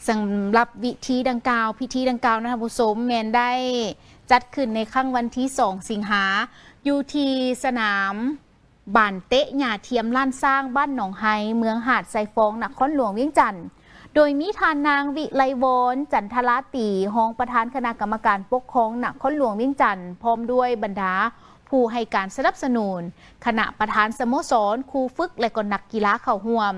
ສຳລັບວິທີດັ່ງກ່າວ ພິທີດັ່ງກ່າວນະທ່ານຜູ້ຊົມ ແມ່ນໄດ້ຈັດຂຶ້ນໃນຄັ້ງວັນທີສອງສິງຫາ ຢູ່ທີ່ສະໜາມບານເຕະຫຍ້າທຽມລ້ານຊ້າງ ບ້ານໜອງໄຮ ເມືອງຫາດຊາຍຟອງ ນະຄອນຫຼວງວຽງຈັນ. ໂດຍມີທ່ານນາງ ວິໄລວອນ ຈັນທະລາຕີ ຮອງປະທານຄະນະກຳມະການປົກຄອງນະຄອນຫຼວງວຽງຈັນ ພ້ອມດ້ວຍບັນດາຜູ້ໃຫ້ການສະໜັບສະໜູນ, ຄະນະປະທານສະໂມສອນ, ຄູຝຶກ ແລະ ກໍນັກກິລາເຂົ້າຮ່ວມ.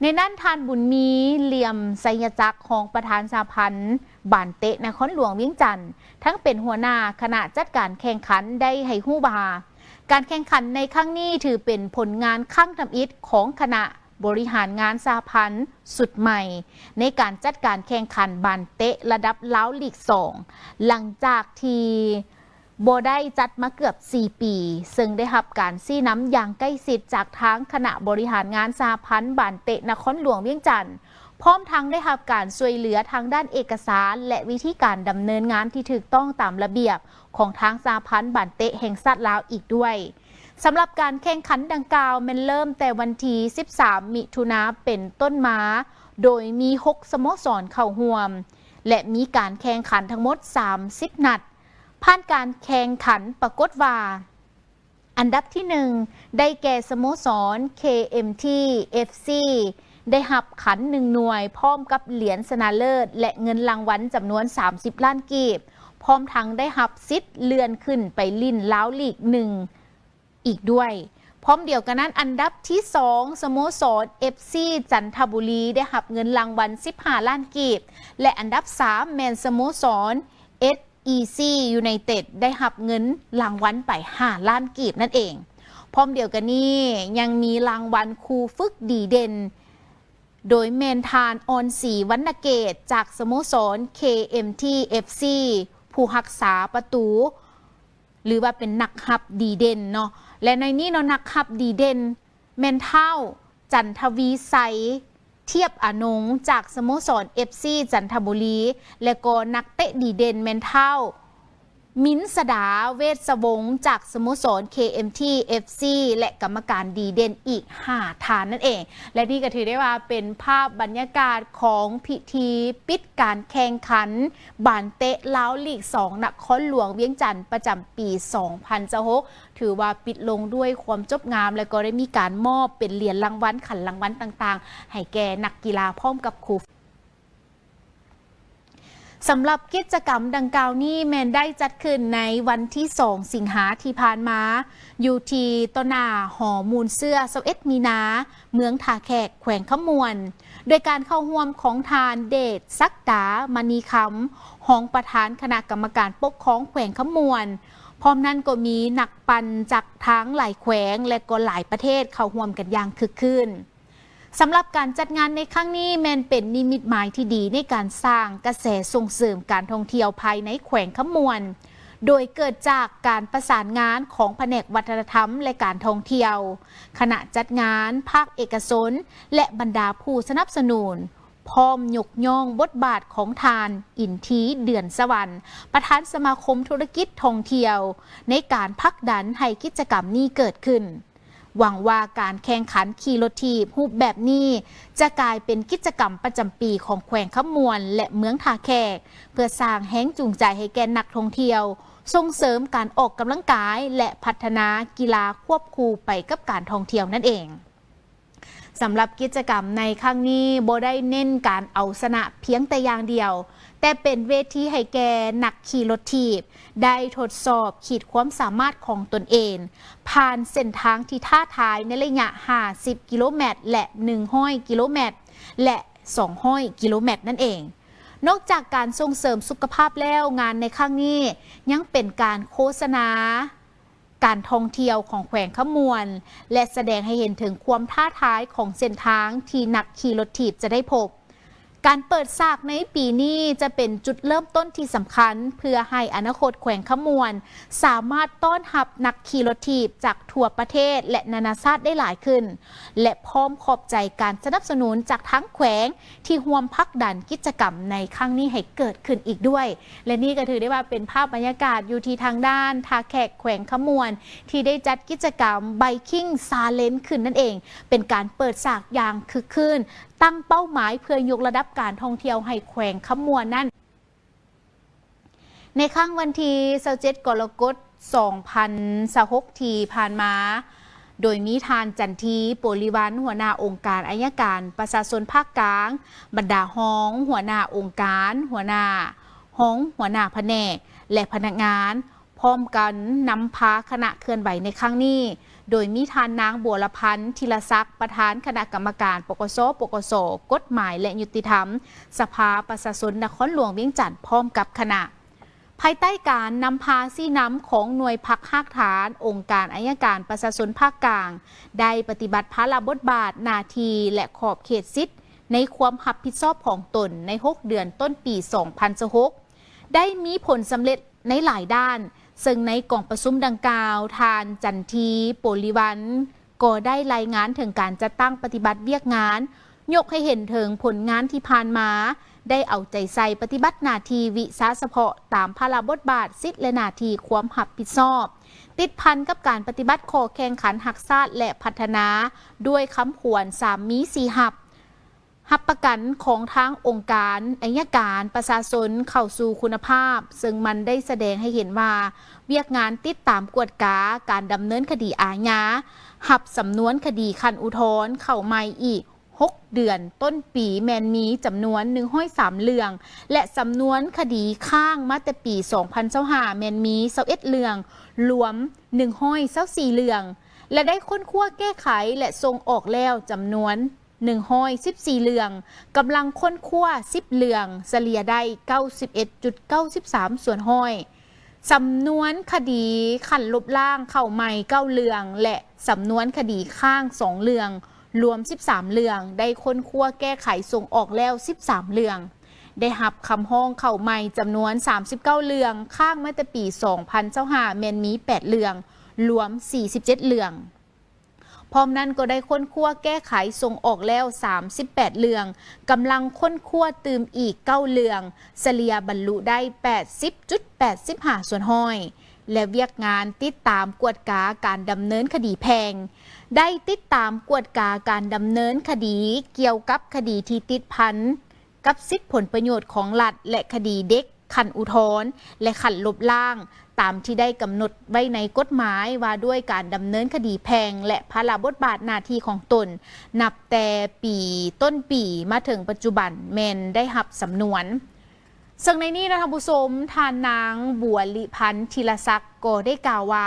ໃນນັ້ນ ທ່ານ ບຸນມີ ຫຼ່ຽມໄຊຍະຈັກ ຮອງປະທານສະຫະພັນບານເຕະນະຄອນຫຼວງວຽງຈັນ ທັງເປັນຫົວໜ້າຄະນະຈັດການແຂ່ງຂັນ ໄດ້ໃຫ້ຮູ້ວ່າ ການແຂ່ງຂັນໃນຄັ້ງນີ້ຖືເປັນຜົນງານຄັ້ງທຳອິດຂອງຄະນະບໍລິຫານງານສະຫະພັນຊຸດໃໝ່ ໃນການຈັດການແຂ່ງຂັນບານເຕະລະດັບລາວລີກສອງ ຫຼັງຈາກທີ່ບໍ່ໄດ້ຈັດມາເກືອບສີ່ປີ, ເຊິ່ງໄດ້ຮັບການຊີ້ນຳຢ່າງໃກ້ຊິດຈາກທາງຄະນະບໍລິຫານງານສະຫະພັນບານເຕະນະຄອນຫຼວງວຽງຈັນ, ພ້ອມທັງໄດ້ຮັບການຊ່ວຍເຫຼືອທາງດ້ານເອກະສານ ແລະ ວິທີການດຳເນີນງານທີ່ຖືກຕ້ອງຕາມລະບຽບ ຂອງທາງສະຫະພັນບານເຕະແຫ່ງຊາດລາວອີກດ້ວຍ. ສຳລັບການແຂ່ງຂັນດັ່ງກ່າວແມ່ນເລີ່ມແຕ່ວັນທີສິບສາມ ມິຖຸນາເປັນຕົ້ນມາ, ໂດຍມີຫົກສະໂມສອນເຂົ້າຮ່ວມ ແລະ ມີການແຂ່ງຂັນທັງໝົດສາມສິບນັດ. ຜ່ານການແຂ່ງຂັນປາກົດວ່າ ອັນດັບທີໜຶ່ງ ໄດ້ແກ່ສະໂມສອນ ເຄເອັມທີ ເອັຟຊີ ໄດ້ຮັບຂັນໜຶ່ງໜ່ວຍ ພ້ອມກັບຫຼຽນຊະນະເລີດ ແລະ ເງິນລາງວັນຈຳນວນສາມສິບລ້ານກີບ, ພ້ອມທັງໄດ້ຮັບສິດເລື່ອນຂຶ້ນໄປຫຼິ້ນລາວລີກໜຶ່ງອີກດ້ວຍ. ພ້ອມດຽວກັນນັ້ນ ອັນດັບທີສອງ ສະໂມສອນ ເອັຟຊີ ຈັນທະບູລີ ໄດ້ຮັບເງິນລາງວັນສິບຫ້າລ້ານກີບ ແລະ ອັນດັບສາມ ແມ່ນສະໂມສອນ ເອສ ອີຊີ ຢູໄນເຕັດ ໄດ້ຮັບເງິນລາງວັນໄປຫ້າລ້ານກີບນັ້ນເອງ. ພ້ອມດຽວກັນນີ້ ຍັງມີລາງວັນຄູຝຶກດີເດັ່ນ ໂດຍແມ່ນທ່ານ ອອນສີ ວັນນະເກດ ຈາກສະໂມສອນ ເຄເອັມທີ ເອັຟຊີ ຜູ້ຮັກສາປະຕູ ຫຼືວ່າເປັນນັກຮັບດີເດັ່ນເນາະ ແລະ ໃນນີ້ເນາະ ນັກຮັບດີເດັ່ນ ແມ່ນທ້າວ ຈັນທະວີໄຊ ທຽບອານົງ ຈາກສະໂມສອນ ເອັຟຊີ ຈັນທະບູລີ ແລະ ກໍນັກເຕະດີເດັ່ນແມ່ນທ້າວ ມິນສະດາ ເວດສະວົງ ຈາກສະໂມສອນ ເຄເອັມທີ ເອັຟຊີ ແລະ ກຳມະການດີເດັ່ນອີກຫ້າທ່ານນັ້ນເອງ. ແລະ ນີ້ກໍຖືໄດ້ວ່າເປັນພາບບັນຍາກາດຂອງພິທີປິດການແຂ່ງຂັນບານເຕະລາວລີກສອງ ນະຄອນຫຼວງວຽງຈັນ ປະຈຳປີສອງພັນຊາວຫົກ ຖືວ່າປິດລົງດ້ວຍຄວາມຈົບງາມ ແລະ ກໍໄດ້ມີການມອບເປັນຫຼຽນລາງວັນ, ຂັນລາງວັນຕ່າງໆ ໃຫ້ແກ່ນັກກິລາພ້ອມກັບຄູ. ສຳລັບກິດຈະກຳດັ່ງກ່າວນີ້ແມ່ນໄດ້ຈັດຂຶ້ນໃນວັນທີສອງສິງຫາທີ່ຜ່ານມາ ຢູ່ທີ່ຕໍ່ໜ້າຫໍມູນເຊື້ອຊາວເອັດມີນາ ເມືອງທ່າແຂກ ແຂວງຄຳມ່ວນ ໂດຍການເຂົ້າຮ່ວມຂອງທ່ານ ເດດສັກດາ ມະນີຄຳ ຮອງປະທານຄະນະກຳມະການປົກຄອງແຂວງຄຳມ່ວນ. ພ້ອມນັ້ນກໍມີນັກປັ່ນຈາກທາງຫຼາຍແຂວງ ແລະ ກໍຫຼາຍປະເທດເຂົ້າຮ່ວມກັນຢ່າງຄຶກຄື້ນ. ສຳລັບການຈັດງານໃນຄັ້ງນີ້ແມ່ນເປັນນິມິດໝາຍທີ່ດີໃນການສ້າງກະແສສົ່ງເສີມການທ່ອງທ່ຽວພາຍໃນແຂວງຄຳມ່ວນ ໂດຍເກີດຈາກການປະສານງານຂອງພະແນກວັດທະນະທຳ ແລະ ການທ່ອງທ່ຽວ, ຄະນະຈັດງານ, ພາກເອກະຊົນ ແລະ ບັນດາຜູ້ສະໜັບສະໜູນ ພ້ອມຍົກຍ້ອງບົດບາດຂອງທ່ານ ອິນທີ ເດືອນສະຫວັນ ປະທານສະມາຄົມທຸລະກິດທ່ອງທ່ຽວ ໃນການຜັກດັນໃຫ້ກິດຈະກຳນີ້ເກີດຂຶ້ນ. ຫວັງວ່າການແຂ່ງຂັນຂີ່ລົດຖີບຮູບແບບນີ້ ຈະກາຍເປັນກິດຈະກຳປະຈຳປີຂອງແຂວງຄຳມ່ວນ ແລະ ເມືອງທ່າແຂກ ເພື່ອສ້າງແຮງຈູງໃຈໃຫ້ແກ່ນັກທ່ອງທ່ຽວ, ສົ່ງເສີມການອອກກຳລັງກາຍ ແລະ ພັດທະນາກິລາຄວບຄູ່ໄປກັບການທ່ອງທ່ຽວນັ້ນເອງ. ສຳລັບກິດຈະກຳໃນຄັ້ງນີ້ບໍ່ໄດ້ເນັ້ນການເອົາຊະນະພຽງແຕ່ຢ່າງດຽວ, ແຕ່ເປັນເວທີໃຫ້ແກ່ນັກຂີ່ລົດຖີບໄດ້ທົດສອບຂີດຄວາມສາມາດຂອງຕົນເອງ ຜ່ານເສັ້ນທາງທີ່ທ້າທາຍໃນໄລຍະຫ້າສິບກິໂລແມັດ ແລະ ໜຶ່ງຮ້ອຍກິໂລແມັດ ແລະ ສອງຮ້ອຍກິໂລແມັດນັ້ນເອງ. ນອກຈາກການສົ່ງເສີມສຸຂະພາບແລ້ວ, ງານໃນຄັ້ງນີ້ຍັງເປັນການໂຄສະນາ ການທ່ອງທ່ຽວຂອງແຂວງຄຳມ່ວນ ແລະ ສະແດງໃຫ້ເຫັນເຖິງຄວາມທ້າທາຍຂອງເສັ້ນທາງທີ່ນັກຂີ່ລົດຖີບຈະໄດ້ພົບ. ການເປີດສາກໃນປີນີ້ຈະເປັນຈຸດເລີ່ມຕົ້ນທີ່ສຳຄັນ ເພື່ອໃຫ້ອະນາຄົດແຂວງຄຳມ່ວນສາມາດຕ້ອນຮັບນັກຂີ່ລົດຖີບຈາກທົ່ວປະເທດ ແລະ ນານາຊາດໄດ້ຫຼາຍຂຶ້ນ ແລະ ພ້ອມຂອບໃຈການສະໜັບສະໜູນຈາກທາງແຂວງ ທີ່ຮ່ວມຜັກດັນກິດຈະກຳໃນຄັ້ງນີ້ໃຫ້ເກີດຂຶ້ນອີກດ້ວຍ. ແລະ ນີ້ກໍຖືໄດ້ວ່າເປັນພາບບັນຍາກາດຢູ່ທີ່ທາງດ້ານທ່າແຂກແຂວງຄຳມ່ວນ ທີ່ໄດ້ຈັດກິດຈະກຳ Biking Challenge ຂຶ້ນນັ້ນເອງ, ເປັນການເປີດສາກຢ່າງຄຶກຄື້ນ ຕັ້ງເປົ້າໝາຍເພື່ອຍົກລະດັບການທ່ອງທ່ຽວໃຫ້ແຂວງຄຳມ່ວນນັ້ນ. ໃນຄ່ຳວັນທີຊາວເຈັດ ກໍລະກົດ ສອງພັນຊາວຫົກ ທີ່ຜ່ານມາ, ໂດຍມີທ່ານ ຈັນທີ ໂປລິວັນ ຫົວໜ້າອົງການໄອຍະການປະຊາຊົນພາກກາງ, ບັນດາຮອງຫົວໜ້າອົງການ, ຫົວໜ້າ ຮອງຫົວໜ້າພະແນກ ແລະ ພະນັກງານ ພ້ອມກັນນຳພາຄະນະເຄື່ອນໄຫວໃນຄັ້ງນີ້, ໂດຍມີທ່ານນາງ ບົວລະພັນ ທີລະສັກ ປະທານຄະນະກຳມະການ ປກສ ປກສ ກົດໝາຍ ແລະ ຍຸຕິທຳ ສະພາປະຊາຊົນນະຄອນຫຼວງວຽງຈັນ ພ້ອມກັບຄະນະ. ພາຍໃຕ້ການນຳພາຊີ້ນຳຂອງໜ່ວຍພັກຮາກຖານອົງການໄອຍະການປະຊາຊົນພາກກາງ ໄດ້ປະຕິບັດພາລະບົດບາດ, ໜ້າທີ່ ແລະ ຂອບເຂດສິດໃນຄວາມຮັບຜິດຊອບຂອງຕົນໃນຫົກເດືອນຕົ້ນປີສອງພັນຊາວຫົກ ໄດ້ມີຜົນສຳເລັດໃນຫຼາຍດ້ານ, ເຊິ່ງໃນກອງປະຊຸມດັ່ງກ່າວ, ທ່ານ ຈັນທີ ໂປລິວັນ ກໍໄດ້ລາຍງານເຖິງການຈັດຕັ້ງປະຕິບັດວຽກງານ, ຍົກໃຫ້ເຫັນເຖິງຜົນງານທີ່ຜ່ານມາ, ໄດ້ເອົາໃຈໃສ່ປະຕິບັດໜ້າທີ່ວິຊາສະເພາະຕາມພາລະບົດບາດ, ສິດ ແລະ ໜ້າທີ່ຄວາມຮັບຜິດຊອບ, ຕິດພັນກັບການປະຕິບັດຂໍ້ແຂ່ງຂັນຮັກຊາດ ແລະ ພັດທະນາ ດ້ວຍຄຳຂວັນສາມມີສີ່ຮັບ. ຮັບປະກັນຂອງທາງອົງການໄອຍະການປະຊາຊົນເຂົ້າສູ່ຄຸນນະພາບ, ເຊິ່ງມັນໄດ້ສະແດງໃຫ້ເຫັນວ່າ ວຽກງານຕິດຕາມກວດກາການດຳເນີນຄະດີອາຍາ, ຮັບສຳນວນຄະດີຂັ້ນອຸທອນເຂົ້າໃໝ່ອີກຫົກເດືອນຕົ້ນປີ ແມ່ນມີຈຳນວນໜຶ່ງຮ້ອຍສາມເລື່ອງ ແລະ ສຳນວນຄະດີຄ້າງມາແຕ່ປີສອງພັນຊາວຫ້າ ແມ່ນມີຊາວເອັດເລື່ອງ, ລວມໜຶ່ງຮ້ອຍຊາວສີ່ເລື່ອງ ແລະ ໄດ້ຄົ້ນຄວ້າແກ້ໄຂ ແລະ ສົ່ງອອກແລ້ວຈຳນວນ ໜຶ່ງຮ້ອຍສິບສີ່ເລື່ອງ, ກຳລັງຄົ້ນຄວ້າສິບເລື່ອງ, ສະເລ່ຍໄດ້ເກົ້າສິບເອັດຈຸດເກົ້າສິບສາມສ່ວນຮ້ອຍ, ສຳນວນຄະດີຂັ້ນລົບລ້າງເຂົ້າໃໝ່ເກົ້າເລື່ອງ ແລະ ສຳນວນຄະດີຄ້າງສອງເລື່ອງ, ລວມສິບສາມເລື່ອງ, ໄດ້ຄົ້ນຄວ້າແກ້ໄຂສົ່ງອອກແລ້ວສິບສາມເລື່ອງ, ໄດ້ຮັບຄຳຮ້ອງເຂົ້າໃໝ່ຈຳນວນສາມສິບເກົ້າເລື່ອງ, ຄ້າງມາແຕ່ປີສອງພັນຊາວຫ້າແມ່ນມີແປດເລື່ອງ, ລວມສີ່ສິບເຈັດເລື່ອງ. ພ້ອມນັ້ນກໍໄດ້ຄົ້ນຄວ້າແກ້ໄຂສົ່ງອອກແລ້ວສາມສິບແປດເລື່ອງ, ກຳລັງຄົ້ນຄວ້າຕື່ມອີກເກົ້າເລື່ອງ, ສະເລ່ຍບັນລຸໄດ້ແປດສິບຈຸດແປດສິບຫ້າສ່ວນຮ້ອຍ ແລະ ວຽກງານຕິດຕາມກວດກາການດຳເນີນຄະດີແພ່ງ, ໄດ້ຕິດຕາມກວດກາການດຳເນີນຄະດີກ່ຽວກັບຄະດີທີ່ຕິດພັນ ກັບສິດຜົນປະໂຫຍດຂອງລັດ ແລະ ຄະດີເດັກຂັ້ນອຸທອນ ແລະ ຂັ້ນລົບລ້າງ ຕາມທີ່ໄດ້ກຳນົດໄວ້ໃນກົດໝາຍວ່າດ້ວຍການດຳເນີນຄະດີແພ່ງ ແລະ ພາລະບົດບາດໜ້າທີ່ຂອງຕົນ ນັບແຕ່ປີຕົ້ນປີມາເຖິງປັດຈຸບັນແມ່ນໄດ້ຮັບສຳນວນ. ເຊິ່ງໃນນີ້ນະທ່ານຜູ້ຊົມ, ທ່ານນາງ ບົວລິພັນ ທີລະສັກ ກໍໄດ້ກ່າວວ່າ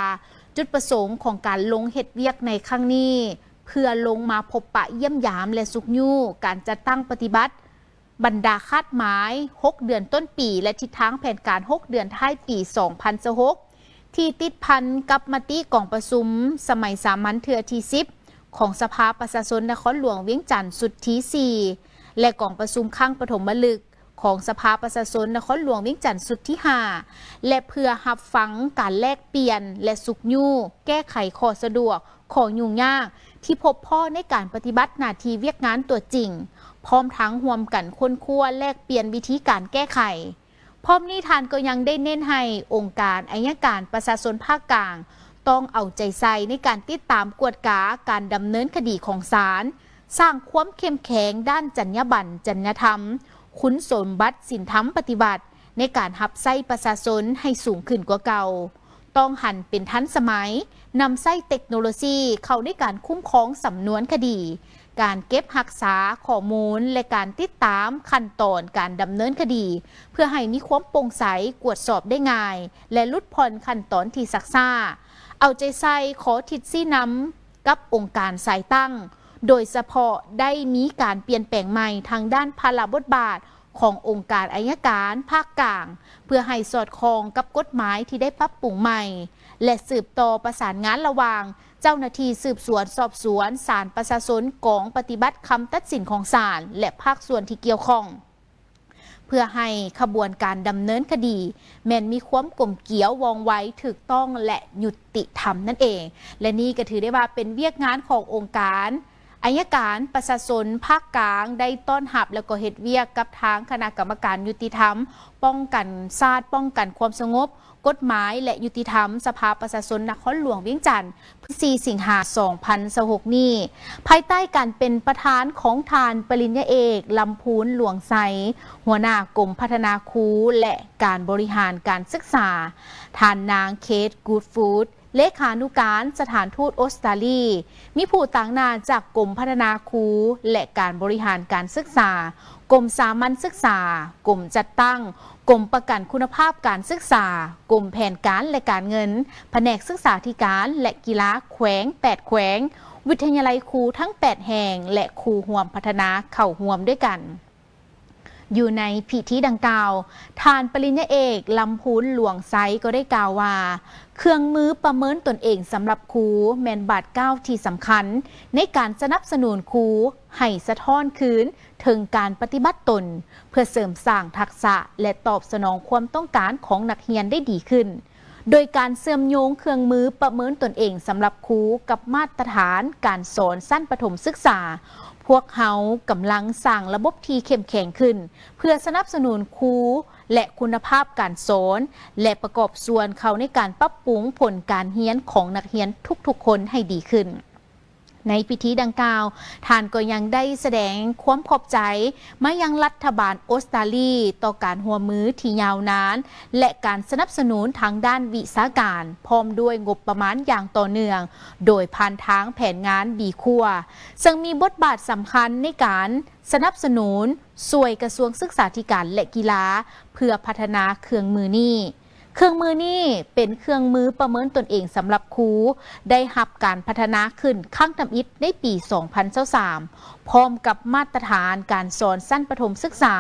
ຈຸດປະສົງຂອງການລົງເຮັດວຽກໃນຄັ້ງນີ້ ເພື່ອລົງມາພົບປະຢ້ຽມຢາມ ແລະ ຊຸກຍູ້ການຈັດຕັ້ງປະຕິບັດ ບັນດາຄາດໝາຍຫົກເດືອນຕົ້ນປີ ແລະ ທິດທາງແຜນການຫົກເດືອນທ້າຍປີສອງພັນຊາວຫົກ ທີ່ຕິດພັນກັບມະຕິກອງປະຊຸມສະໄໝສາມັນເທື່ອທີສິບ ຂອງສະພາປະຊາຊົນນະຄອນຫຼວງວຽງຈັນຊຸດທີສີ່ ແລະ ກອງປະຊຸມຄັ້ງປະຖົມມະລຶກຂອງສະພາປະຊາຊົນນະຄອນຫຼວງວຽງຈັນຊຸດທີຫ້າ ແລະ ເພື່ອຮັບຟັງການແລກປ່ຽນ ແລະ ຊຸກຍູ້ແກ້ໄຂຂໍ້ສະດວກ ຂໍ້ຫຍຸ້ງຍາກທີ່ພົບພໍ້ໃນການປະຕິບັດໜ້າທີ່ວຽກງານຕົວຈິງ, ພ້ອມທັງຮ່ວມກັນຄົ້ນຄວ້າແລກປ່ຽນວິທີການແກ້ໄຂ. ພ້ອມນີ້ທ່ານກໍຍັງໄດ້ເນັ້ນໃຫ້ອົງການໄອຍະການປະຊາຊົນພາກກາງ ຕ້ອງເອົາໃຈໃສ່ໃນການຕິດຕາມກວດກາການດຳເນີນຄະດີຂອງສານ, ສ້າງຄວາມເຂັ້ມແຂງດ້ານຈັນຍາບັນ, ຈັນຍາທຳ, ຄຸນສົມບັດສິນທຳປະຕິບັດ ໃນການຮັບໃຊ້ປະຊາຊົນໃຫ້ສູງຂຶ້ນກວ່າເກົ່າ. ຕ້ອງຫັນເປັນທັນສະໄໝ, ນຳໃຊ້ເຕັກໂນໂລຊີເຂົ້າໃນການຄຸ້ມຄອງສຳນວນຄະດີ, ການເກັບຮັກສາຂໍ້ມູນ ແລະ ການຕິດຕາມຂັ້ນຕອນການດຳເນີນຄະດີ ເພື່ອໃຫ້ມີຄວາມໂປ່ງໃສ, ກວດສອບໄດ້ງ່າຍ ແລະ ຫຼຸດຜ່ອນຂັ້ນຕອນທີ່ຊັກຊ້າ. ເອົາໃຈໃສ່ຂໍທິດຊີ້ນຳກັບອົງການສາຍຕັ້ງ, ໂດຍສະເພາະໄດ້ມີການປ່ຽນແປງໃໝ່ທາງດ້ານພາລະບົດບາດ ຂອງອົງການໄອຍະການພາກກາງ ເພື່ອໃຫ້ສອດຄ່ອງກັບກົດໝາຍທີ່ໄດ້ປັບປຸງໃໝ່ ແລະ ສືບຕໍ່ປະສານງານລະຫວ່າງເຈົ້າໜ້າທີ່ສືບສວນສອບສວນສານປະຊາຊົນ ກອງປະຕິບັດຄຳຕັດສິນຂອງສານ ແລະ ພາກສ່ວນທີ່ກ່ຽວຂ້ອງ ເພື່ອໃຫ້ຂະບວນການດຳເນີນຄະດີແມ່ນມີຄວາມກົມກຽວ ວ່ອງໄວ, ຖືກຕ້ອງ ແລະ ຍຸຕິທຳນັ້ນເອງ. ແລະ ນີ້ກໍຖືໄດ້ວ່າເປັນວຽກງານຂອງອົງການ ອັຍການປະຊາຊົນພາກກາງໄດ້ຕ້ອນຮັບ ແລ້ວກໍເຮັດວຽກກັບທາງຄະນະກຳມະການຍຸຕິທຳ ປ້ອງກັນຊາດ, ປ້ອງກັນຄວາມສະຫງົບ, ກົດໝາຍ ແລະ ຍຸຕິທຳ ສະພາປະຊາຊົນນະຄອນຫຼວງວຽງຈັນ ສີ່ ສິງຫາ ສອງພັນຊາວຫົກນີ້ ພາຍໃຕ້ການເປັນປະທານຂອງທ່ານປະລິນຍາເອກ ລຳພູນ ຫຼວງໄຊ ຫົວໜ້າກົມພັດທະນາຄູ ແລະ ການບໍລິຫານການສຶກສາ, ທ່ານນາງ ເຄດ ກູດຟູດ ເລຂານຸການສະຖານທູດອົດສະຕາລີ, ມີຜູ້ຕາງໜ້າຈາກກົມພັດທະນາຄູ ແລະ ການບໍລິຫານການສຶກສາ, ກົມສາມັນສຶກສາ, ກົມຈັດຕັ້ງ, ກົມປະກັນຄຸນນະພາບການສຶກສາ, ກົມແຜນການ ແລະ ການເງິນ, ພະແນກສຶກສາທິການ ແລະ ກິລາແຂວງ ແປດແຂວງ, ວິທະຍາໄລຄູທັງແປດແຫ່ງ ແລະ ຄູຮ່ວມພັດທະນາເຂົ້າຮ່ວມດ້ວຍກັນ. ຢູ່ໃນພິທີດັ່ງກ່າວ, ທ່ານປະລິນຍາເອກ ລຳພູນ ຫຼວງໄຊ ກໍໄດ້ກ່າວວ່າ ເຄື່ອງມືປະເມີນຕົນເອງສຳລັບຄູ ແມ່ນບາດກ້າວທີ່ສຳຄັນໃນການສະໜັບສະໜູນຄູໃຫ້ສະທ້ອນຄືນເຖິງການປະຕິບັດຕົນ ເພື່ອເສີມສ້າງທັກສະ ແລະ ຕອບສະໜອງຄວາມຕ້ອງການຂອງນັກຮຽນໄດ້ດີຂຶ້ນ. ໂດຍການເຊື່ອມໂຍງເຄື່ອງມືປະເມີນຕົນເອງສຳລັບຄູກັບມາດຕະຖານການສອນຊັ້ນປະຖົມສຶກສາ, ພວກເຮົາກຳລັງສ້າງລະບົບທີ່ເຂັ້ມແຂງຂຶ້ນ ເພື່ອສະໜັບສະໜູນຄູ ແລະ ຄຸນນະພາບການສອນ ແລະ ປະກອບສ່ວນເຂົ້າໃນການປັບປຸງຜົນການຮຽນຂອງນັກຮຽນທຸກໆຄົນໃຫ້ດີຂຶ້ນ. ໃນພິທີດັ່ງກ່າວ, ທ່ານກໍຍັງໄດ້ສະແດງຄວາມຂອບໃຈມາຍັງລັດຖະບານອົດສະຕາລີ ຕໍ່ການຮ່ວມມືທີ່ຍາວນານ ແລະ ການສະໜັບສະໜູນທາງດ້ານວິຊາການ ພ້ອມດ້ວຍງົບປະມານຢ່າງຕໍ່ເນື່ອງ ໂດຍຜ່ານທາງແຜນງານ ບີຄົວ ເຊິ່ງມີບົດບາດສຳຄັນໃນການສະໜັບສະໜູນຊ່ວຍກະຊວງສຶກສາທິການ ແລະ ກິລາ ເພື່ອພັດທະນາເຄື່ອງມືນີ້. ເຄື່ອງມືນີ້ເປັນເຄື່ອງມືປະເມີນຕົນເອງສຳລັບຄູ, ໄດ້ຮັບການພັດທະນາຂຶ້ນຄັ້ງທຳອິດໃນປີສອງພັນຊາວສາມ ພ້ອມກັບມາດຕະຖານການສອນຊັ້ນປະຖົມສຶກສາ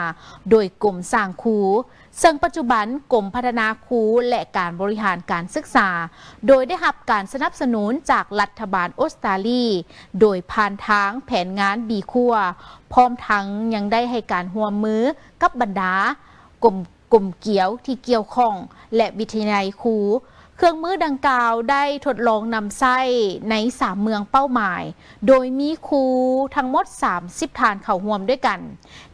ໂດຍກົມສ້າງຄູ, ເຊິ່ງປັດຈຸບັນກົມພັດທະນາຄູ ແລະ ການບໍລິຫານການສຶກສາ ໂດຍໄດ້ຮັບການສະໜັບສະໜູນຈາກລັດຖະບານອົດສະຕາລີ ໂດຍຜ່ານທາງແຜນງານບີຄົວ, ພ້ອມທັງຍັງໄດ້ໃຫ້ການຮ່ວມມືກັບບັນດາກົມ ກົມກຽວທີ່ກ່ຽວຂ້ອງ ແລະ ວິທະຍາໄລຄູ. ເຄື່ອງມືດັ່ງກ່າວໄດ້ທົດລອງນຳໃຊ້ໃນສາມເມືອງເປົ້າໝາຍ, ໂດຍມີຄູທັງໝົດສາມສິບທ່ານເຂົ້າຮ່ວມດ້ວຍກັນ.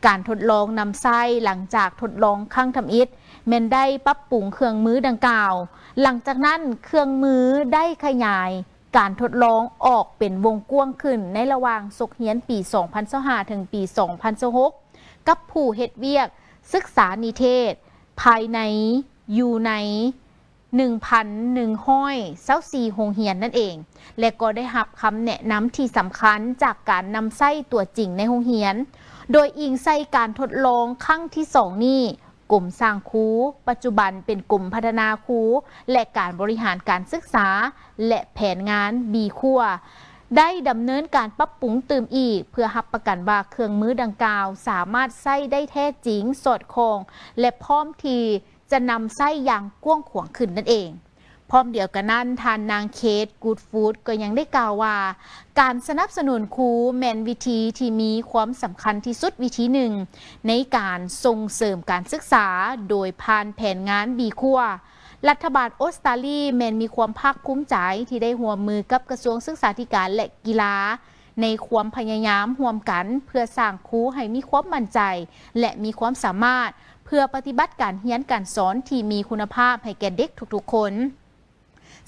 ການທົດລອງນຳໃຊ້ຫຼັງຈາກທົດລອງຄັ້ງທຳອິດ ແມ່ນໄດ້ປັບປຸງເຄື່ອງມືດັ່ງກ່າວ. ຫຼັງຈາກນັ້ນເຄື່ອງມືໄດ້ຂະຫຍາຍ ການທົດລອງອອກເປັນວົງກວ້າງຂຶ້ນໃນລະຫວ່າງສົກຮຽນປີສອງພັນຊາວຫ້າ ເຖິງປີສອງພັນຊາວຫົກ ກັບຜູ້ເຮັດວຽກສຶກສານິເທດພາຍໃນ ຢູ່ໃນໜຶ່ງພັນໜຶ່ງຮ້ອຍຊາວສີ່ໂຮງຮຽນນັ້ນເອງ ແລະ ກໍໄດ້ຮັບຄຳແນະນຳທີ່ສຳຄັນຈາກການນຳໃຊ້ຕົວຈິງໃນໂຮງຮຽນ. ໂດຍອີງໃສ່ການທົດລອງຄັ້ງທີສອງນີ້, ກົມສ້າງຄູ, ປັດຈຸບັນເປັນກົມພັດທະນາຄູ ແລະ ການບໍລິຫານການສຶກສາ ແລະ ແຜນງານບີຄົວ ໄດ້ດຳເນີນການປັບປຸງຕື່ມອີກ ເພື່ອຮັບປະກັນວ່າເຄື່ອງມືດັ່ງກ່າວສາມາດໃຊ້ໄດ້ແທ້ຈິງ, ສອດຄ່ອງ ແລະ ພ້ອມທີ່ຈະນຳໃຊ້ຢ່າງກວ້າງຂວາງຂຶ້ນນັ້ນເອງ. ພ້ອມດຽວກັນນັ້ນ, ທ່ານນາງ ເຄດ ກູດຟູດ ກໍຍັງໄດ້ກ່າວວ່າ ການສະໜັບສະໜູນຄູແມ່ນວິທີທີ່ມີຄວາມສຳຄັນທີ່ສຸດວິທີໜຶ່ງ ໃນການສົ່ງເສີມການສຶກສາໂດຍຜ່ານແຜນງານບີຄົວ. ລັດຖະບານອົດສະຕາລີແມ່ນມີຄວາມພາກພູມໃຈທີ່ໄດ້ຮ່ວມມືກັບກະຊວງສຶກສາທິການ ແລະ ກິລາ ໃນຄວາມພະຍາຍາມຮ່ວມກັນເພື່ອສ້າງຄູໃຫ້ມີຄວາມໝັ້ນໃຈ ແລະ ມີຄວາມສາມາດ ເພື່ອປະຕິບັດການຮຽນການສອນທີ່ມີຄຸນນະພາບໃຫ້ແກ່ເດັກທຸກໆຄົນ.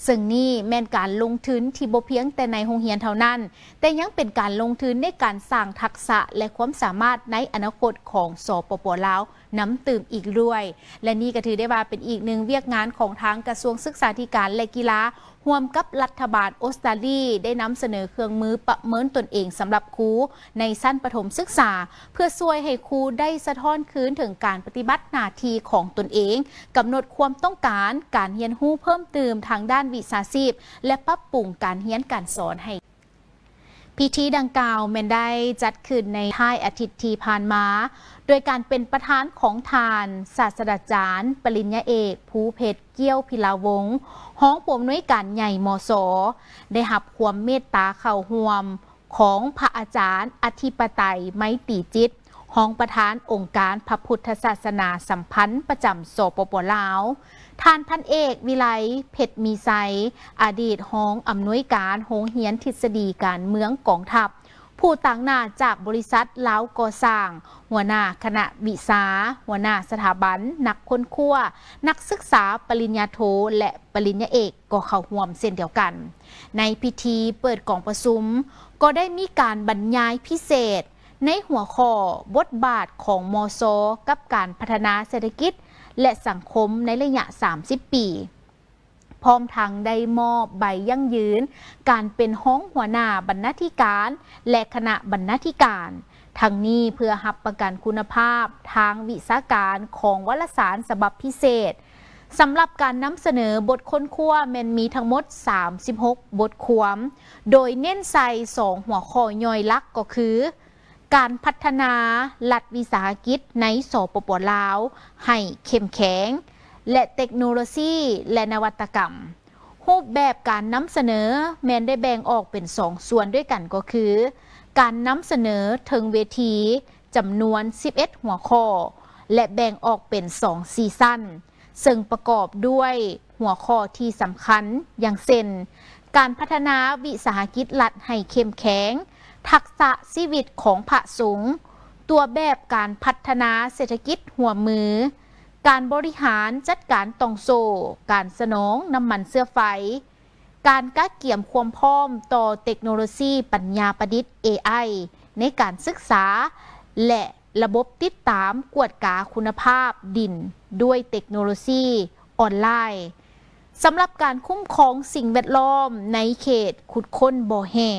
ເຊິ່ງນີ້ແມ່ນການລົງທຶນທີ່ບໍ່ພຽງແຕ່ໃນໂຮງຮຽນເທົ່ານັ້ນ, ແຕ່ຍັງເປັນການລົງທຶນໃນການສ້າງທັກສະ ແລະ ຄວາມສາມາດໃນອະນາຄົດຂອງ ສປປ ລາວ ນຳຕື່ມອີກດ້ວຍ. ແລະ ນີ້ກໍຖືໄດ້ວ່າເປັນອີກໜຶ່ງວຽກງານຂອງທາງກະຊວງສຶກສາທິການ ແລະ ກິລາ ຮ່ວມກັບລັດຖະບານອົດສະຕາລີ ໄດ້ນຳສະເໜີເຄື່ອງມືປະເມີນຕົນເອງສຳລັບຄູໃນຊັ້ນປະຖົມສຶກສາ ເພື່ອຊ່ວຍໃຫ້ຄູໄດ້ສະທ້ອນຄືນເຖິງການປະຕິບັດໜ້າທີ່ຂອງຕົນເອງ, ກຳນົດຄວາມຕ້ອງການການຮຽນຮູ້ເພີ່ມຕື່ມທາງດ້ານວິຊາຊີບ ແລະ ປັບປຸງການຮຽນການສອນໃຫ້. ພິທີດັ່ງກ່າວແມ່ນໄດ້ຈັດຂຶ້ນໃນທ້າຍອາທິດທີ່ຜ່ານມາ, ໂດຍການເປັນປະທານຂອງທ່ານ ສາດສະດາຈານ ປະລິນຍາເອກ ພູເພັດ ກ້ຽວພິລາວົງ ຮອງຜູ້ອຳນວຍການໃຫຍ່ ມສ ໄດ້ຮັບຄວາມເມດຕາເຂົ້າຮ່ວມຂອງພະອາຈານ ອະທິປະໄຕ ໄມຕີຈິດ ຮອງປະທານອົງການພະພຸດທະສາສະໜາສຳພັນປະຈຳ ສປປ ລາວ, ທ່ານພັນເອກ ວິໄລ ເພັດມີໄຊ ອະດີດຮອງອຳນວຍການໂຮງຮຽນທິດສະດີການເມືອງກອງທັບ ຜູ້ຕາງໜ້າຈາກບໍລິສັດລາວກໍ່ສ້າງ, ຫົວໜ້າຄະນະວິຊາ, ຫົວໜ້າສະຖາບັນ, ນັກຄົ້ນຄວ້າ, ນັກສຶກສາປະລິນຍາໂທ ແລະ ປະລິນຍາເອກ ກໍເຂົ້າຮ່ວມເຊັ່ນດຽວກັນ. ໃນພິທີເປີດກອງປະຊຸມ ກໍໄດ້ມີການບັນຍາຍພິເສດໃນຫົວຂໍ້ ບົດບາດຂອງ ມຊ ກັບການພັດທະນາເສດຖະກິດ ແລະ ສັງຄົມໃນໄລຍະສາມສິບປີ. ພ້ອມທັງໄດ້ມອບໃບຢັ້ງຢືນການເປັນຮອງຫົວໜ້າບັນນາທິການ ແລະ ຄະນະບັນນາທິການ, ທັງນີ້ເພື່ອຮັບປະກັນຄຸນນະພາບທາງວິຊາການຂອງວາລະສານສະບັບພິເສດ. ສຳລັບການນຳສະເໜີບົດຄົ້ນຄວ້າແມ່ນມີທັງໝົດສາມສິບຫົກບົດຄວາມ, ໂດຍເນັ້ນໃສ່ສອງຫົວຂໍ້ຍ່ອຍຫຼັກກໍຄື ການພັດທະນາລັດວິສາຫະກິດໃນ ສປປ ລາວ ໃຫ້ເຂັ້ມແຂງ ແລະ ເຕັກໂນໂລຊີ ແລະ ນະວັດຕະກຳ. ຮູບແບບການນຳສະເໜີແມ່ນໄດ້ແບ່ງອອກເປັນສອງສ່ວນດ້ວຍກັນ ກໍຄື ການນຳສະເໜີເທິງເວທີ ຈຳນວນສິບເອັດຫົວຂໍ້ ແລະ ແບ່ງອອກເປັນສອງຊີຊັນ. ເຊິ່ງປະກອບດ້ວຍຫົວຂໍ້ທີ່ສຳຄັນ ຢ່າງເຊັ່ນ ການພັດທະນາວິສາຫະກິດລັດໃຫ້ເຂັ້ມແຂງ, ທັກສະຊີວິດຂອງພະສົງ, ຕົວແບບການພັດທະນາເສດຖະກິດຮ່ວມມື, ການບໍລິຫານຈັດການຕ່ອງໂສ້, ການສະໜອງນ້ຳມັນເຊື້ອໄຟ, ການກະກຽມຄວາມພ້ອມຕໍ່ເຕັກໂນໂລຊີປັນຍາປະດິດ ເອໄອ ໃນການສຶກສາ ແລະ ລະບົບຕິດຕາມກວດກາຄຸນນະພາບດິນດ້ວຍເຕັກໂນໂລຊີອອນລາຍ ສຳລັບການຄຸ້ມຄອງສິ່ງແວດລ້ອມໃນເຂດຂຸດຄົ້ນບໍ່ແຮ່.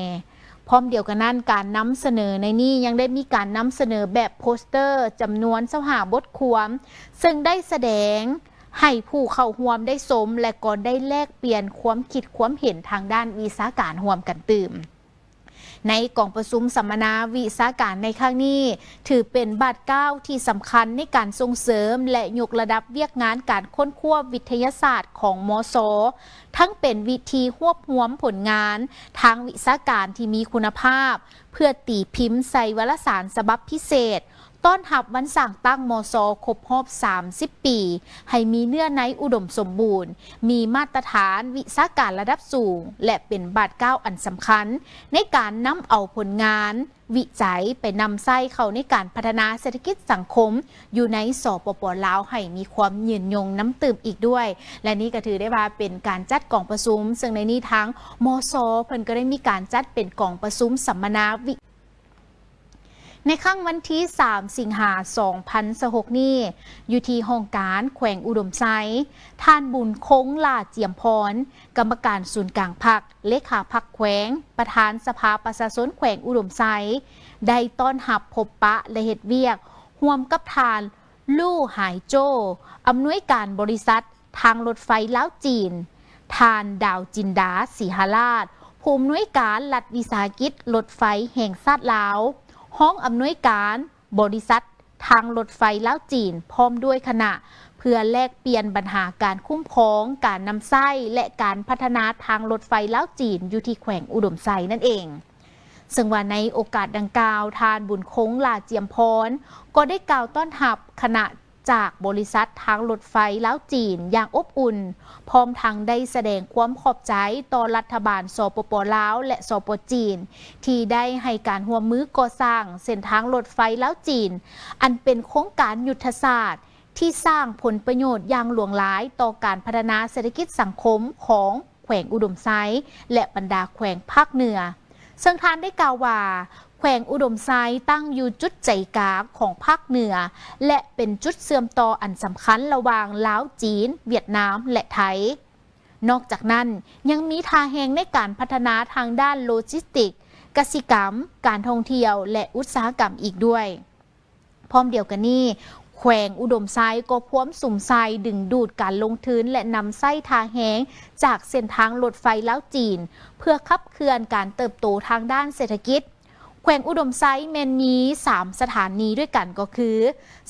ພ້ອມດຽວກັນນັ້ນ, ການນຳສະເໜີໃນນີ້ຍັງໄດ້ມີການນຳສະເໜີແບບໂປສເຕີຈຳນວນຊາວຫ້າບົດຄວາມ, ເຊິ່ງໄດ້ສະແດງໃຫ້ຜູ້ເຂົ້າຮ່ວມໄດ້ຊົມ ແລະ ກໍໄດ້ແລກປ່ຽນຄວາມຄິດຄວາມເຫັນທາງດ້ານວິຊາການຮ່ວມກັນຕື່ມ. ໃນກອງປະຊຸມສຳມະນາວິຊາການໃນຄັ້ງນີ້ ຖືເປັນບາດກ້າວທີ່ສຳຄັນໃນການສົ່ງເສີມ ແລະ ຍົກລະດັບວຽກງານການຄົ້ນຄວ້າວິທະຍາສາດຂອງ ມຊ, ທັງເປັນວິທີຮວບຮວມຜົນງານທາງວິຊາການທີ່ມີຄຸນນະພາບ ເພື່ອຕີພິມໃສ່ວາລະສານສະບັບພິເສດ ຕ້ອນຮັບວັນສ້າງຕັ້ງ ມຊ ຄົບຮອບສາມສິບປີ ໃຫ້ມີເນື້ອໃນອຸດົມສົມບູນ, ມີມາດຕະຖານວິຊາການລະດັບສູງ ແລະ ເປັນບາດກ້າວອັນສຳຄັນໃນການນຳເອົາຜົນງານວິໄຈໄປນຳໃຊ້ເຂົ້າໃນການພັດທະນາເສດຖະກິດສັງຄົມຢູ່ໃນ ສປປ ລາວ ໃຫ້ມີຄວາມຍືນຍົງນຳຕື່ມອີກດ້ວຍ. ແລະ ນີ້ກໍຖືໄດ້ວ່າເປັນການຈັດກອງປະຊຸມ, ເຊິ່ງໃນນີ້ທາງ ມຊ ເພິ່ນກໍໄດ້ມີການຈັດເປັນກອງປະຊຸມສຳມະນາວິ ໃນຄ່ຳວັນທີສາມ ສິງຫາ ສອງພັນຊາວຫົກນີ້ ຢູ່ທີ່ຫ້ອງການແຂວງອຸດົມໄຊ, ທ່ານ ບຸນຄົງ ຫຼ້າຈຽມພອນ, ກຳມະການສູນກາງພັກ, ເລຂາພັກແຂວງ, ປະທານສະພາປະຊາຊົນແຂວງອຸດົມໄຊ ໄດ້ຕ້ອນຮັບພົບປະ ແລະ ເຮັດວຽກຮ່ວມກັບທ່ານ ຫຼູ່ ຫາຍໂຈ້, ອຳນວຍການບໍລິສັດ ທາງລົດໄຟລາວຈີນ, ທ່ານ ດາວຈິນດາ ສີຫະລາດ, ຜູ້ອຳນວຍການລັດວິສາຫະກິດລົດໄຟແຫ່ງຊາດລາວ, ຮອງອຳນວຍການບໍລິສັດທາງລົດໄຟລາວຈີນ ພ້ອມດ້ວຍຄະນະ, ເພື່ອແລກປ່ຽນບັນຫາການຄຸ້ມຄອງ, ການນຳໃຊ້ ແລະ ການພັດທະນາທາງລົດໄຟລາວຈີນ ຢູ່ທີ່ແຂວງອຸດົມໄຊນັ້ນເອງ. ເຊິ່ງວ່າໃນໂອກາດດັ່ງກ່າວ, ທ່ານ ບຸນຄົງ ຫຼ້າຈຽມພອນ ກໍໄດ້ກ່າວຕ້ອນຮັບຄະນະ ຈາກບໍລິສັດທາງລົດໄຟລາວຈີນຢ່າງອົບອຸ່ນ, ພ້ອມທັງໄດ້ສະແດງຄວາມຂອບໃຈຕໍ່ລັດຖະບານ ສປປ ລາວ ແລະ ສປ ຈີນ ທີ່ໄດ້ໃຫ້ການຮ່ວມມືກໍ່ສ້າງເສັ້ນທາງລົດໄຟລາວຈີນ, ອັນເປັນໂຄງການຍຸດທະສາດທີ່ສ້າງຜົນປະໂຫຍດຢ່າງຫຼວງຫຼາຍຕໍ່ການພັດທະນາເສດຖະກິດສັງຄົມຂອງ ແຂວງອຸດົມໄຊ ແລະ ບັນດາແຂວງພາກເໜືອ. ເຊິ່ງທ່ານໄດ້ກ່າວວ່າ, ແຂວງອຸດົມໄຊຕັ້ງຢູ່ຈຸດໃຈກາງຂອງພາກເໜືອ ແລະ ເປັນຈຸດເຊື່ອມຕໍ່ອັນສຳຄັນລະຫວ່າງລາວ, ຈີນ, ຫວຽດນາມ ແລະ ໄທ. ນອກຈາກນັ້ນ, ຍັງມີທ່າແຮງໃນການພັດທະນາທາງດ້ານໂລຈິສຕິກ, ກະສິກຳ, ການທ່ອງທ່ຽວ ແລະ ອຸດສາຫະກຳອີກດ້ວຍ. ພ້ອມດຽວກັນນີ້, ແຂວງອຸດົມໄຊກໍພວມສຸມໃສ່ດຶງດູດການລົງທຶນ ແລະ ນຳໃຊ້ທ່າແຮງຈາກເສັ້ນທາງລົດໄຟລາວ-ຈີນ ເພື່ອຂັບເຄື່ອນການເຕີບໂຕທາງດ້ານເສດຖະກິດ. ແຂວງອຸດົມໄຊແມ່ນມີສາມສະຖານີດ້ວຍກັນ ກໍຄື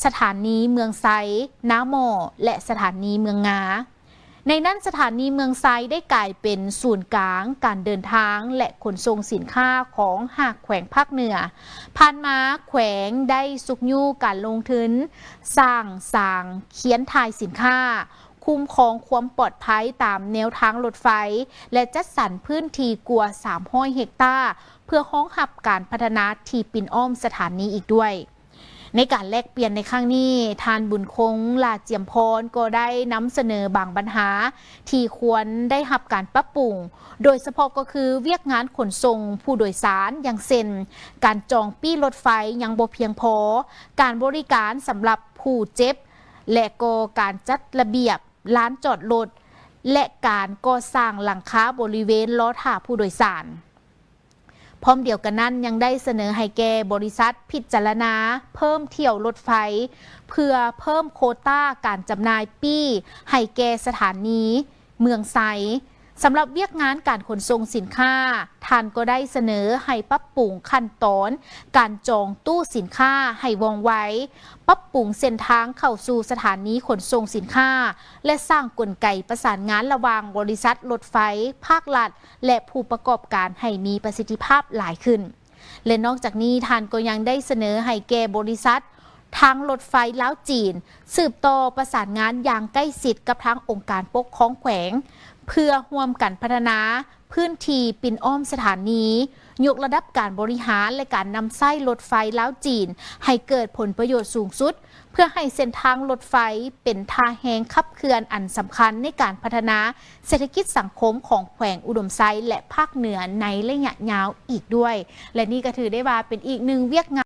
ສະຖານີເມືອງໄຊ, ນາໝໍ້ ແລະ ສະຖານີເມືອງງາ. ໃນນັ້ນ, ສະຖານີເມືອງໄຊໄດ້ກາຍເປັນສູນກາງການເດີນທາງ ແລະ ຂົນສົ່ງສິນຄ້າຂອງຫ້າແຂວງພາກເໜືອ. ຜ່ານມາ, ແຂວງໄດ້ຊຸກຍູ້ການລົງທຶນສ້າງສາງຄຽນຖ່າຍສິນຄ້າ, ໂຄ ຄຸ້ມຄອງຄວາມປອດໄພຕາມແນວທາງລົດໄຟ ແລະ ຈັດສັນພື້ນທີ່ກວ່າສາມຮ້ອຍເຮັກຕາ ເພື່ອຮອງຮັບການພັດທະນາທີ່ປິ່ນອ້ອມສະຖານີອີກດ້ວຍ. ໃນການແລກປ່ຽນໃນຄັ້ງນີ້, ທ່ານບຸນຄົງ ຫຼ້າຈຽມພອນ ກໍໄດ້ນຳສະເໜີບາງບັນຫາທີ່ຄວນໄດ້ຮັບການປັບປຸງ, ໂດຍສະເພາະກໍຄືວຽກງານຂົນສົ່ງຜູ້ໂດຍສານ, ຢ່າງເຊັ່ນ ການຈອງປີ້ລົດໄຟຍັງບໍ່ພຽງພໍ, ການບໍລິການສຳລັບຜູ້ເຈັບ ແລະ ກໍການຈັດລະບຽບລານຈອດລົດ ແລະ ການກໍ່ສ້າງຫຼັງຄາບໍລິເວນລໍຖ້າຜູ້ໂດຍສານ. ພ້ອມດຽວກັນນັ້ນ, ຍັງໄດ້ສະເໜີໃຫ້ແກ່ບໍລິສັດພິຈາລະນາເພີ່ມຖ້ຽວລົດໄຟ ເພື່ອເພີ່ມໂຄຕາການຈຳໜ່າຍປີ້ໃຫ້ແກ່ສະຖານີເມືອງໄຊ. ສຳລັບວຽກງານການຂົນສົ່ງສິນຄ້າ, ທ່ານກໍໄດ້ສະເໜີໃຫ້ປັບປຸງຂັ້ນຕອນການຈອງຕູ້ສິນຄ້າໃຫ້ວ່ອງໄວ, ປັບປຸງເສັ້ນທາງເຂົ້າສູ່ສະຖານີຂົນສົ່ງສິນຄ້າ ແລະ ສ້າງກົນໄກປະສານງານລະຫວ່າງບໍລິສັດລົດໄຟພາກລັດ ແລະ ຜູ້ປະກອບການໃຫ້ມີປະສິດທິພາບຫຼາຍຂຶ້ນ. ແລະ ນອກຈາກນີ້, ທ່ານກໍຍັງໄດ້ສະເໜີໃຫ້ແກ່ບໍລິສັດທາງລົດໄຟລາວ-ຈີນ ສືບຕໍ່ປະສານງານຢ່າງໃກ້ຊິດກັບທາງອົງການປົກຄອງແຂວງ ເພື່ອຮ່ວມກັນພັດທະນາພື້ນທີ່ປິ່ນອ້ອມສະຖານີ, ຍົກລະດັບການບໍລິຫານ ແລະ ການນຳໃຊ້ລົດໄຟລາວ-ຈີນ ໃຫ້ເກີດຜົນປະໂຫຍດສູງສຸດ, ເພື່ອໃຫ້ເສັ້ນທາງລົດໄຟເປັນທ່າແຮງຂັບເຄື່ອນອັນສຳຄັນໃນການພັດທະນາເສດຖະກິດສັງຄົມຂອງແຂວງອຸດົມໄຊ ແລະ ພາກເໜືອໃນໄລຍະຍາວອີກດ້ວຍ. ແລະ ນີ້ກໍຖືໄດ້ວ່າເປັນອີກໜຶ່ງວຽກງານ